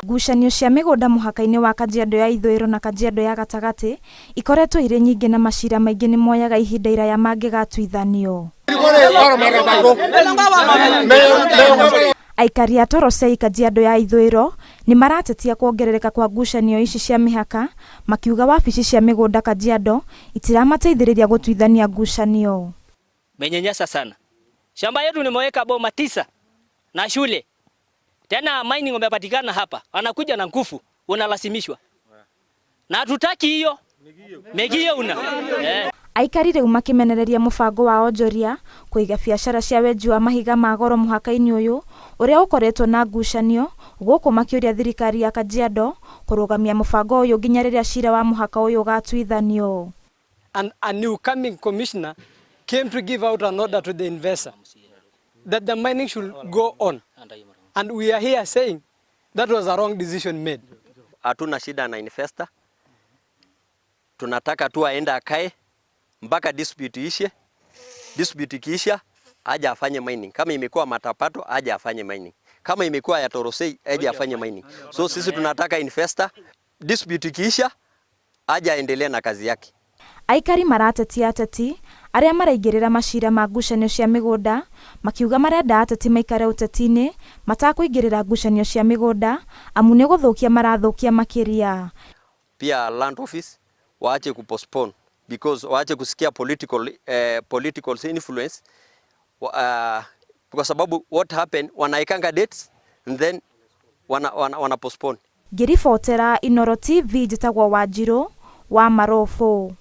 Ngucanio cia mĩgũnda mũhaka-inĩ wa Kajiado ya ithũĩro na Kajiado ya gatagatĩ ikoretwo irĩ nyingĩ na macira maingĩ nĩ moyaga ihinda iraya mangĩgatuithanio. Aikari a Torosei Kajiado ya ithũĩro nĩ maratetia kuongerereka kwa ngucanio ici cia mĩhaka makiuga wabici cia mĩgũnda Kajiado itiramateithĩrĩria gũtuithania ngucanio. Menyanyasa sana. Shamba yetu nimeweka boma 9 na shule. Tena mining umepatikana hapa. Wanakuja na nguvu, unalasimishwa. Na hatutaki hiyo. Megio una. Aikari rĩu makĩmenereria mũbango wa onjoria kũiga biacara cia wenji wa mahiga ma goro mũhaka-inĩ ũyũ ũrĩa ũkoretwo na ngucanio gũkũ makĩũria thirikari ya Kajiado kũrũgamia mũbango ũyũ nginya rĩrĩa cira wa mũhaka ũyũ ũgatuithanio. And a new coming commissioner came to give out an order to the investor that the mining should go on. And we are here saying that was a wrong decision made. Hatuna shida na investor, tunataka tu aende akae mpaka dispute ishe. Dispute ikiisha aje afanye mining. Kama imekuwa Matapato aje afanye mining, kama imekuwa ya Torosei aje afanye mining. So sisi tunataka investor, dispute ikiisha aje aendelee na kazi yake. Aikari maratetia ateti arĩa maraingĩrĩra macira ma ngucanio cia mĩgũnda makiuga marenda ateti maikare ũteti-inĩ matakũingĩrĩra ngucanio cia mĩgũnda amu nĩ gũthũkia marathũkia makĩria. Pia land office waache kupostpone because waache kusikia political influence kwa sababu what happened wanaekanga dates and then wana postpone. Ngĩribotera Inooro TV njĩtagwo Wanjirũ wa Marobo.